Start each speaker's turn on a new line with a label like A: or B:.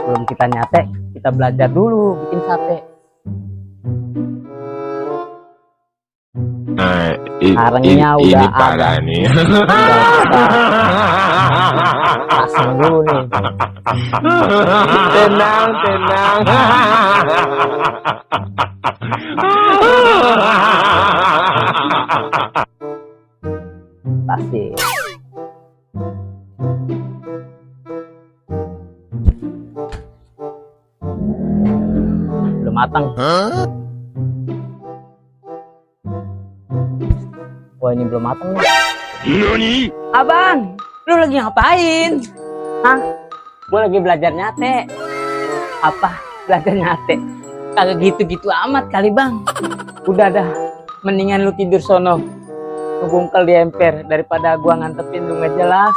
A: Sebelum kita nyate, kita belajar dulu bikin sate.
B: Nah,
A: Arengnya
B: ini
A: udah
B: parah
A: ada.
B: nih.
A: Pasang dulu nih.
B: Tenang, tenang.
A: Pasti. Belum matang. Wah, ini belum matang nih.
B: Nani?
A: Abang, lu lagi ngapain? Hah? Gue lagi belajar nyate. Apa? Belajar nyate? Kagak gitu-gitu amat kali bang. Udah dah, mendingan lu tidur sono, ngebungkel di emper daripada gua ngantepin lu nggak jelas.